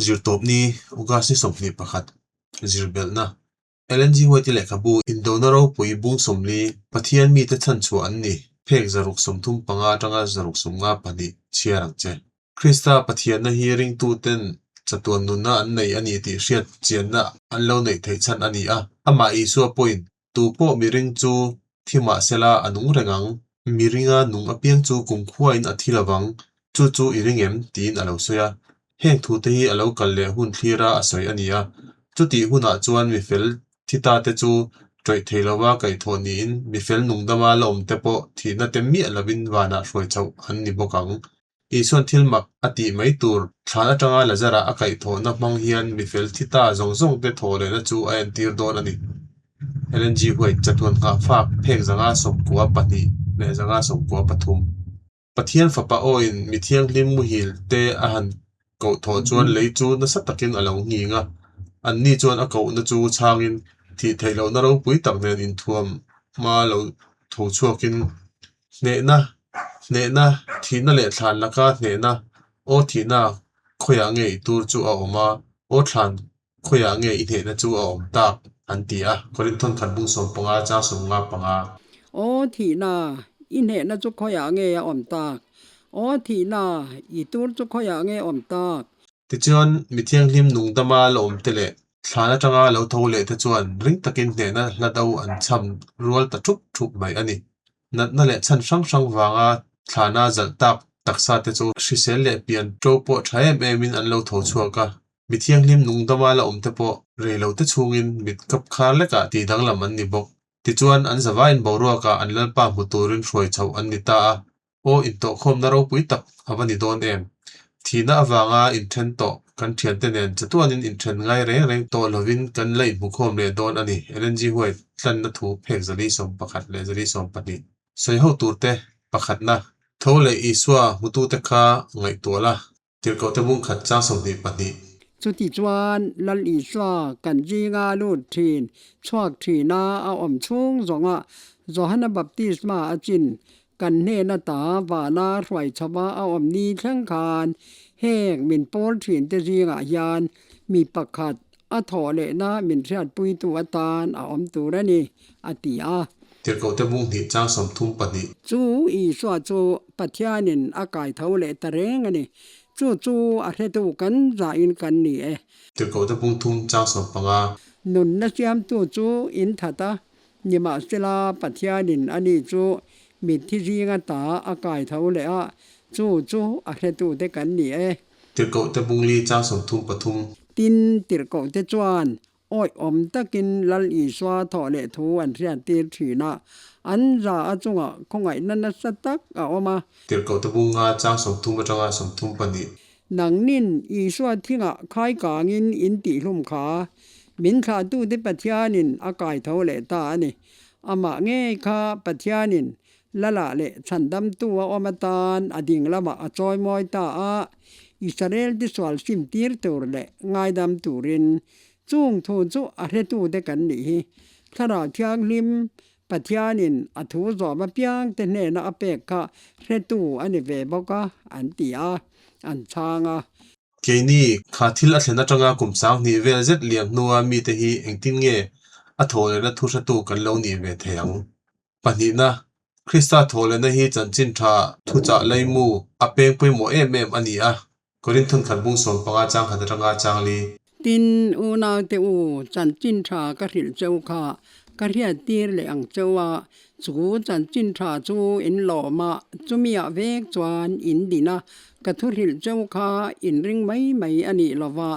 Zirtawpni, August ni 21, Zirbelhna, Ellen G. White-i lehkhabu Indona ropui bung 40, Pathian mite chhanchhuah an ni, phek 635 atanga 652 chhiar ang che. Krista Pathianna hi ringtuten chatuan nunna an nei a ni tih hriat chianna an lo neih theih chhan a ni a. Amah Isua pawhin Tu pawh miring chu thi mah sela a nung reng ang. Miringa nung apiang chu kumkhuain a thi lovang, chu chu i ring em? tiin a lo sawi a. Heng thute hi a lo kal leh hun thlira a sawi a ni a. Chutih hunah chuan mifel thi ta te chu ṭawih thei lova kaihthawh niin mifel nungdama la awmte pawh thihna te miah lovin vanah hruai chauh an ni bawk ang. Isuan thil mak a tih mai tur thlan atanga Lazara a kaihthawhna hmang hian mifel thi ta zawng zawngte thawh lehna chu a entir dawn a ni. Ellen G. White, Chatuan nghahfak, phek 192 leh 193. Pathian Fapa awin mi thianghlim muhil te a han koh thawh chuan lei chu nasa takin a lo nghing a. Anni chuan a kohna chu chhangin thih theih lohna ropui tak nen inthuam hma lo tho chhuakin Hnehna, hnehna, thihna leh thlan laka hnehna, aw thihna khawiah nge i tur chu a awm a, aw thlan khawiah nge i hnehna chu a awm tak? an ti a. Korinthon khat bung 15 chang 55. Aw thihna, i hnehna chu khawiah nge a awm tak? Aw thihna, i tur chu khawiah nge a awm tak? Tichuan, mi thianghlim nungdama la awmte leh thlan atanga lo tho leh te chuan ring takin hnehna hla do an chham rual ta thup thup mai a ni. Natna leh chhan hrang hrang vanga thlana zalh tak taksa te chu hrisel leh pian to pawh tha em emin an lo tho chhuak a, mi thianghlim nungdama la awmte pawh rei lo te chhungin mit kap khar lekah tih danglam an ni bawk. Tichuan, an zavaiin boruakah an Lalpa hmu turin hruai chhoh an ni ta a, Aw intawhkhawmna ropui tak a va ni dawn em? Thihna avanga inthen tawh kan thiante nen chatuanin inthen ngai reng reng tawh lovin kan la inhmukhawm leh dawn a ni, Ellen G. White tlanna thu phek 411 leh 412. Sawi ho turte pakhatna, Tho leh Isua hmutute kha ngaihtuah la. Tirhkohte bung khat chang 22. Chuti chuan Lal Isua kan zinga lut thin, chhuak thina a awm chhung zawnga Johana Baptisma a chin kan hnena ta vana hruai chhova a awm ni thleng khan heng min pawl thin te zingah hian mi pakhat a thawh lehna min hriatpuitu atan a awm tur a ni, a ti a. Tirhkohte bung hnih chang 32. Chu Isua chu Pathianin a kai tho leh ta reng a ni. Chu chu a hretu kan zahin kan ni e. Tirhkohte bung thum chang 15. Nunna siamtu chu in that a, nimahsela Pathianin ani chu mitthi zinga ta a kai tho leh a, chu chu a hretute kan ni e. Tirhkohte bung li chang 33. Tin, tirhkohte chuan awihawm takin Lal Isua thawh leh thu an hriattir thin a, an za a chungah khawngaihna nasa tak a awm a. Tirhkohte bung nga chang 30 atanga 32. Nangnin Isua thingah khaikangin in tihhlum kha min thlahtute Pathianin a kaitho leh ta a ni. Amah ngei kha Pathianin Lala leh chhandamtu a awm atan a ding lamah a chawimawi ta a, Israel te sual sim tir tur leh ngaidam turin chung thu chu a hretute kan nih hi. Thlarau Thianghlim Pathianin a thu zawm apiangte hnena a pek kha hretu a ni ve bawk a, an ti a, an chhang a. Keini, kha thil a thlen atanga kum 2000 vel zet liam hnua mite hi engtin nge a thawh lehna thu hretu kan lo nih ve thei ang? Pahnihna, Krista thawhlehna hi chanchin tha thuchah laimu a peng pawimawh em em a ni a, Korinthon khat bung 15 chang khat atanga chang li. Tin, unaute u, chanchin tha ka hrilh cheu kha ka hriattir leh ang cheu a, chu chanchin tha chu in lawm a, chumiah vek chuan in din a, ka thu hrilh cheu kha in ring mai mai a nih lova,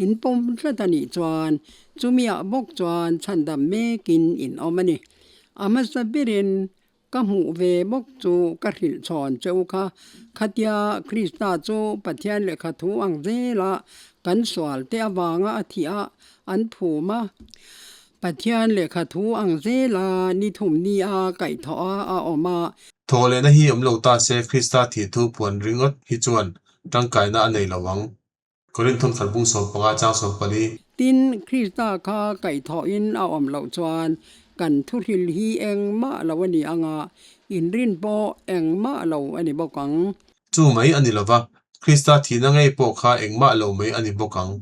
in pawm tlat a nih chuan chumiah bawk chuan chhandam mekin in awm a ni. A hmasa berin ka hmuh ve bawk chu ka hrilh chhawn che u kha. Khatia Krista chu Pathian lehkha thu ang zela kan sual te avanga a thih a, an phum a. Pathian lehkha thu ang zela ni thum ni a kaihthawh a a awm a. Thawhlehna hi awm lo ta se Krista thih thu puan ringawt hi chuan tangkaina a nei lo ang. Korinthon khat bung 15 chang 14. Tin, Krista kha kaihthawhin a awm loh chuan kan thuhril hi engmah lo a ni ang a, inrin pawh engmah lo a ni bawk ang. Chu mai a ni lova, Krista thihna ngei pawh kha engmah lo mai a ni bawk ang.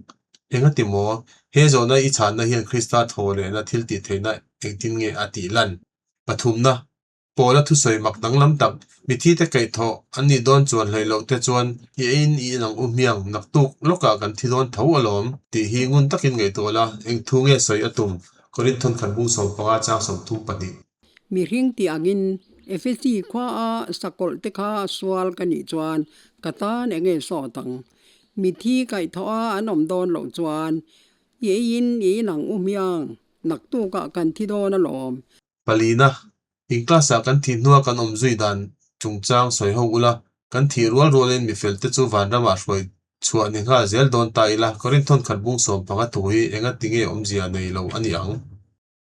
Engati maw? He zawhna i chhanna hian Krista thaw lehna thil tih theihna engtin nge a tih lan? Pathumna, Paula thusawi mak danglam tak, mithite kaihthawh an nih dawn chuan hlei loh te chuan i eiin i in ang u hmiang, naktuk lawkah kan thi dawn tho alawm tih hi ngun takin ngaihtuah la, eng thu nge sawi a tum? Korinth thawnkhat bung 15 chang 32. Mihring tih angin Efesi khuaa sakawlh te kha sual ka nih chuan ka tan eng nge sawt ang? Mithi kaihthawh a an awm dawn loh chuan i eiin i in ang u hmiang, naktukah kan thi dawn alawm. Palina, in class-ah kan thih hnua kan awm zui dan chungchang sawi ho ula, kan thih rual rualin mi felte chu vanramah hruai chhuah ni nghal zel dawn ta ila, Korinth thawnkhat bung 15 thu hi enga tinge awmzia nei lo a ni ang?